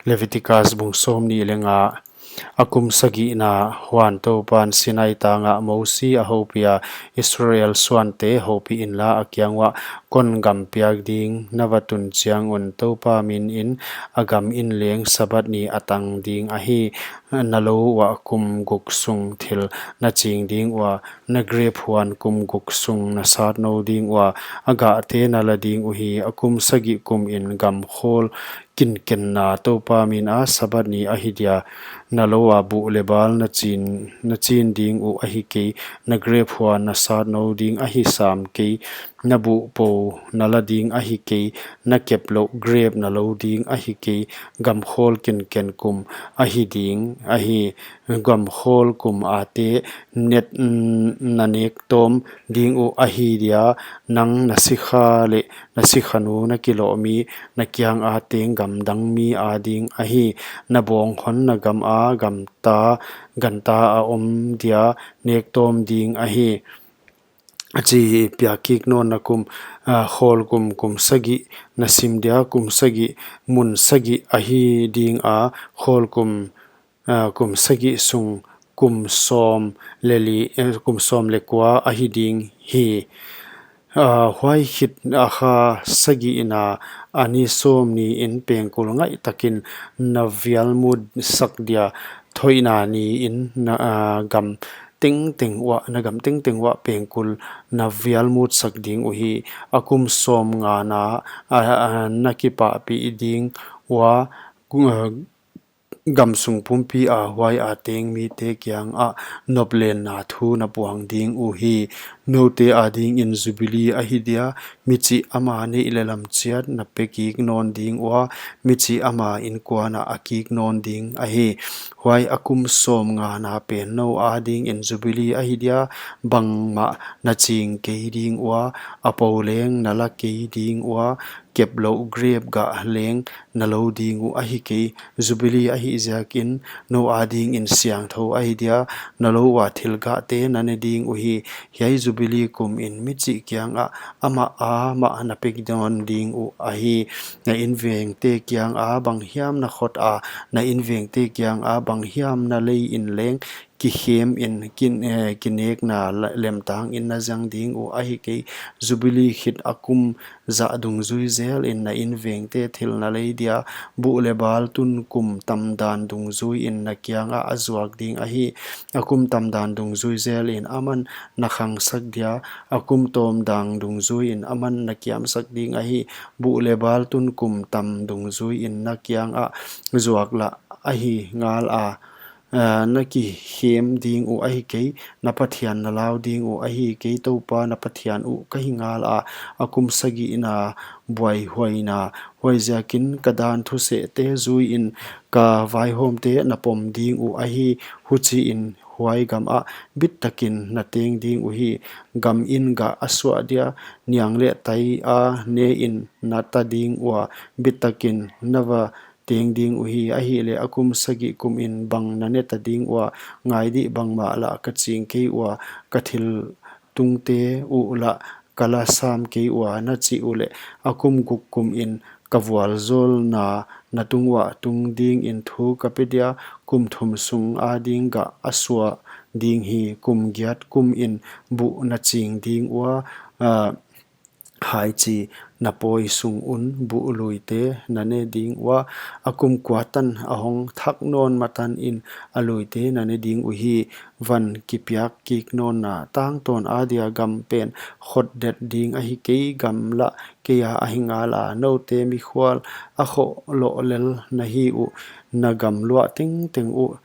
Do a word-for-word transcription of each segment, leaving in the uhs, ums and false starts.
Leviticus bung sawmnih leh nga. A kum sagihna huan Toupan Sinai tangah Mosi a houpiha, Israel suante houpih inla, a kiang uah, Kon gam piak ding na va tun chiang un Toupa min in a gam in leng Sabbath ni a tang ding ahi. Na lou uah kum guk sung thil na ching ding ua, na grep huan kum guk sung na sat nou ding ua, a gahte na la ding uhi. A kum sagih kum in gam khawl kinkenna Toupa min a Sabbath ni ahi dia. Na lou a buh leh bal na chin, na chin ding uh ahi kei, na grep huan na sat nou ding ahi sam kei, na buh pou na la ding ahi kei, na kep louh grep na lou ding ahi kei, gam khawl kinken kum ahi ding ahi. Gam khawl kum a te net, mm, na nek tawm ding uh ahi dia, nang na sikha leh na sikhanu na kiloh mi, na kiang a teng gam dang mi a ding ahi. Na bawng hon na gam a gam ta, ganta a om dia nek tawm ding ahi. A chi hi, piak kik nawnna kum, ah, khawl kum, kum sagih na sim dia, kum sagih, mun sagih ahi ding a, khawl kum, ah, kum sagih sung kum sawm leh li, eh, kum sawm leh kua ahi ding hi. Ah, huai khit a kha sagihna a ni sawm ni in pengkul ngaih takin na vial mut sak dia, thoihna ni in na, ah, gam tengteng uah, na gam tengteng uah pengkul na vial mut sak ding uhi. A kum sawmngana, ah, ah, na kipahpih ding ua, gu-, ah, gam sung pumpi a huai a teng mite kiang ah noplenna thu na puang ding uhi. Noute a ding in Jubilee ahi dia, michih ama neih leh lam chiat na pe kik nawn ding ua, michih ama inkuan ah a kik nawn ding ahi. Huai a kum sawmngana pen nou a ding in Jubilee ahi dia, bangmah na ching kei ding ua, a pou leng na la kei ding ua, kep louh grep gah leng na lou ding uh ahi kei. Jubilee ahih ziakin nou a ding in siangthou ahi dia, na lou ua thil gahte na ne ding uhi. Hiai Jubilee kum in michih kiang ah amah amah na pe nawn ding uh ahi. Na invengte kiang a bang hiam na khot a, na invengte kiang a bang hiam na lei in leng, kikhem in kin, eh, kinekna la-, lemtang in na zang ding uh ahi kei. Jubilee khit a kum zah dungzui zel in na invengte thil na lei dia, buh leh bal tun kum tamdan dungzui in na kiang ah a zuak ding ahi. A kum tamdan dungzui zel in aman na khangsak dia, a kum tawmdang dungzui in aman na kiamsak ding ahi. Buh leh bal tun kum tam dungzui in na kiang ah zuak lah ahi ngal a, ah, na kikhem ding uh ahi kei, na Pathian na lau ding uh ahi kei, Toupa na Pathian uh ka hi ngal a, a kum sagihna buaihuaina. Huaiziakin ka dan thusehte zui in ka vaihawmte na pom ding uh ahi, huchiin huai gam ah bittakin na teng ding uhi. Gam in gah a suah dia, niang leh tai a ne in na ta ding ua, bittakin na va teng ding uhi. Ahihleh a kum sagih kum in bang na ne ta ding ua, ngai dih, bangmah lah ka ching kei ua, ka thil tungte uh lah ka la sam kei ua, na chih uleh, a kum guk kum in ka vualzawlna na tung uah tung ding in thu ka pe dia, kum thum sung a ding gah a suah ding hi. Kum giat kum in buh na ching ding ua, ah, haichi na pawi sung un buh luite na ne ding ua, a kum kua tan a hong thak nawn ma tan in a luite na ne ding uhi. Van kipiak kik nawnna tangtawn a dia gam pen khot det ding ahi kei, gam lah kei a ahi ngal a, noute mikhual a khoh loh lel na hi uh, na gam luah tengteng uh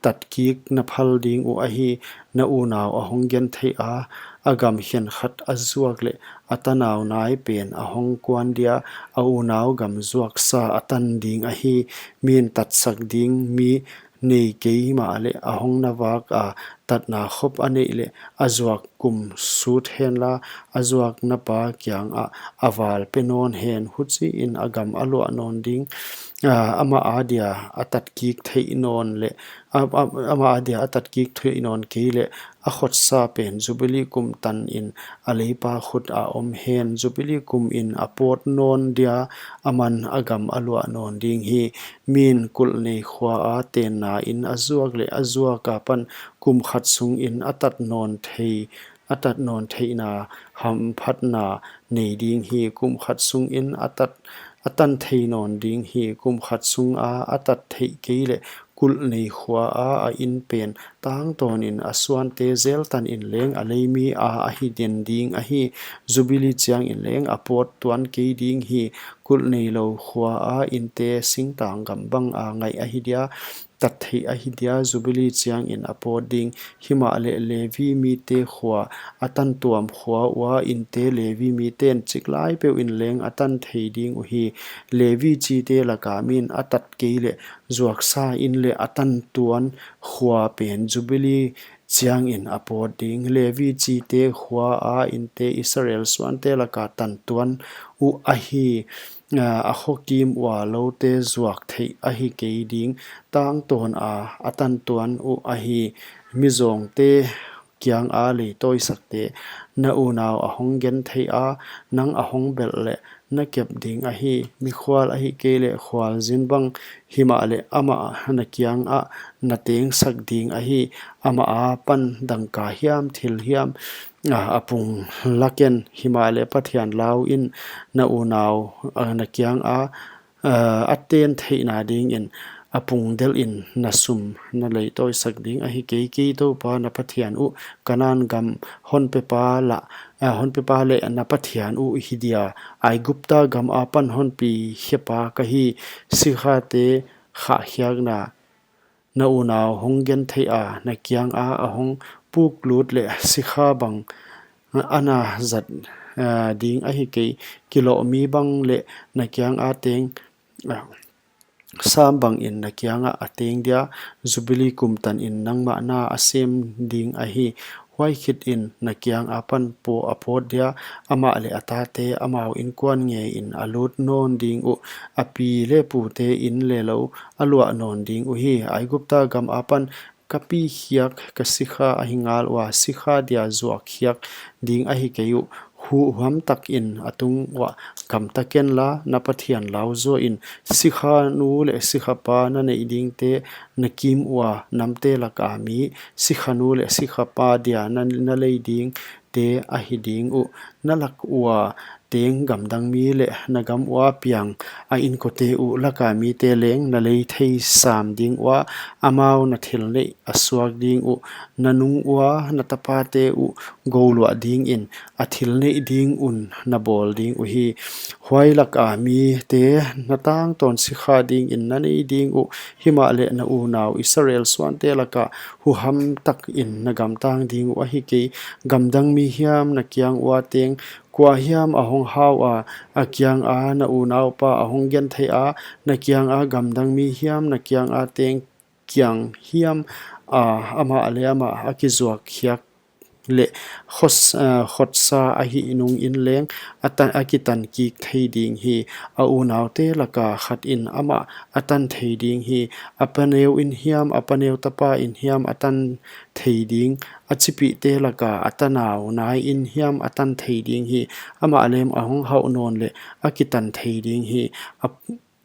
tat kik na phal ding uh ahi. Na unau a hong gentheih a, a gam khenkhat a zuak leh a tanau nai pen a hong kuan dia, a unau gam zuaksa a tan ding ahi. Min tatsak ding mi nei kei mahleh a hong na vak a, tatna khop a neih leh a zuak kum sut henla, a zuakna pa kiang ah a val pe nawn hen, huchiin a gam a luah nawn ding. a, amah adia a tat kik theih nawn leh, a, a, amah adia a tat kik theih nawn kei leh, a khotsa pen Jubilee kum tan in a leipa khut a om hen. Jubilee kum in a pawt nawn dia, aman a gam a luah nawn ding hi. Min kulh nei khua a tenna in a zuak leh a zuak apan kum khat sung in a tat nawn thei, a tat nawn theihna hamphatna nei ding hi. Kum khat sung in a tat, a tan thei nawn ding hi. Kum khat sung a a tat theih kei leh kulh nei khua a a in pen tangtawn in a suante zel tan in leng a leimi a a hi den ding ahi. Jubilee chiang in leng a pawt tuan kei ding hi. Kulh nei lou khua a inte singtang gam bang a ngaih ahi dia, tat theih ahi dia, Jubilee chiang in a pawt ding. Himahleh Levi mite khua, a tan tuam khua ua inte Levi miten chiklai peuh in leng a tan thei ding uhi. Levi chite laka min a tat kei leh zuaksa in leh a tan tuan khua pen Jubilee chiang in a pawt ding. Levi chite khua a inte Israel suante laka tan tuan uh ahi, a, a khokim ua loute zuak theih ahi kei ding. Tangtawn a a tan tuan uh ahi. Mizawngte kiang a leitawisakte, na unau a hong genthei a, nang a hong belh leh na kep ding ahi. Mikhual ahi kei leh khualzin bang, himahleh amah na kiang ah na tengsak ding ahi. Amah apan dangka hiam thil hiam, a, a pung la ken, himahleh Pathian lau in na unau, a, na kiang a, a, a ten theihna ding in a pung delh in na sum na leitawisak ding ahi kei. Kei Toupa na Pathian uh Kanan gam hon pepa lah, a, hon pepa leh na Pathian uh hi dia, Aigupta gam apan hon pi khiapa ka hi. Sikhate khahkhiakna, na unau hong genthei a, na kiang a a hong puklut leh sikha bang a na zat, a, ding ahi kei. Kiloh mi bang leh na kiang a teng, a, sam bang in na kiang ah a teng dia, Jubilee kum tan in nangmah na a sem ding ahi. Huai khit in na kiang apan pawt a pawt dia, amah leh a tate amau inkuan ngei in a lut nawn ding uh. A pi leh pute in leh lou a luah nawn ding uhi. Aigupta gam apan ka pi khiak ka sikha ahi ngal ua, sikha dia zuak khiak ding ahi kei uh. Huham tak in a tung uah gamta ken la, na Pathian lau zaw in. Sikha nu leh sikha pa na neih dingte na kim ua, namte laka mi, sikha nu leh sikha pa dia na, na lei dingte ahi ding uh. Na lak ua teng gamdang mi leh na gam ua piang a inkote uh laka mite leng na lei thei sam ding ua, amau na thil neih a suak ding uh. Na nung ua na tapate uh gouluah ding in a thil neih ding un na bawl ding uhi. Huai laka mite na tangtawn sikha ding in na nei ding uh. Himahleh na unau Israel suante laka huham tak in na gamtang ding uh ahi kei. Gamdang mi hiam na kiang ua teng, kua hiam a hong hau a, a kiang a na unaupa a hong genthei a, na kiang a gamdang mi hiam na kiang a teng kiang hiam a, amah leh amah a kizuak khiak leh khos-, a, khotsa ahi nung in leng a tan, a kitan kik thei ding hi. A unaute laka khat in amah a tan thei ding hi. A paneu in hiam, a paneu tapa in hiam a tan thei ding. A chipihte laka a tanau nai in hiam a tan thei ding hi. Amah leng a hong hauh nawn leh a kitan thei ding hi. A,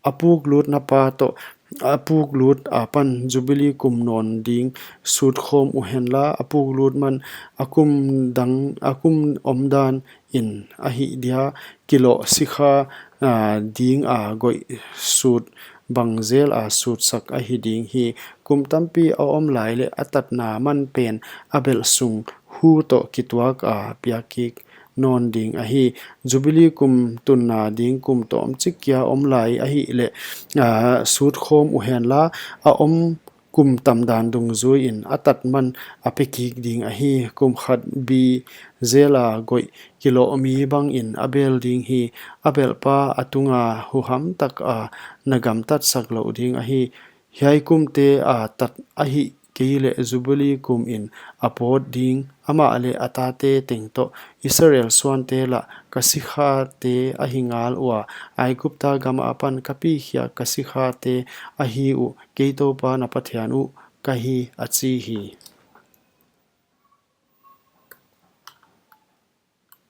a puklutna pa toh, a puklut apan Jubilee kum nawn ding sut khawm uhen la, a puklut man a kum dang, a kum omdan in ahi dia, kiloh sikha, a, ding a goih sut bang zel a sutsak ahi ding hi. Kum tampi a om lai leh a tatna man pen a belh sung hu toh kituak a piak kik nawn ding ahi. Jubilee kum tunna ding kum tawmchik kia om lai ahihleh, a, sut khawm uhen la, a om kum tamdan dungzui in a tat man a pe kik ding ahi. Kum khat bi zel a goih kiloh mi bang in a bel ding hi. A belhpa a tunga huham tak a na gamtat sak lou ding ahi. Hiai kumte a tat ahi kei leh Jubilee kum in a pawt ding amah leh a tate teng toh, Israel suante lah ka sikhate ahi ngal ua, Aigupta gam akipan ka pikhia ka sikhate ahi uh, kei TOUPA na Pathian uh ka hi, a chi hi.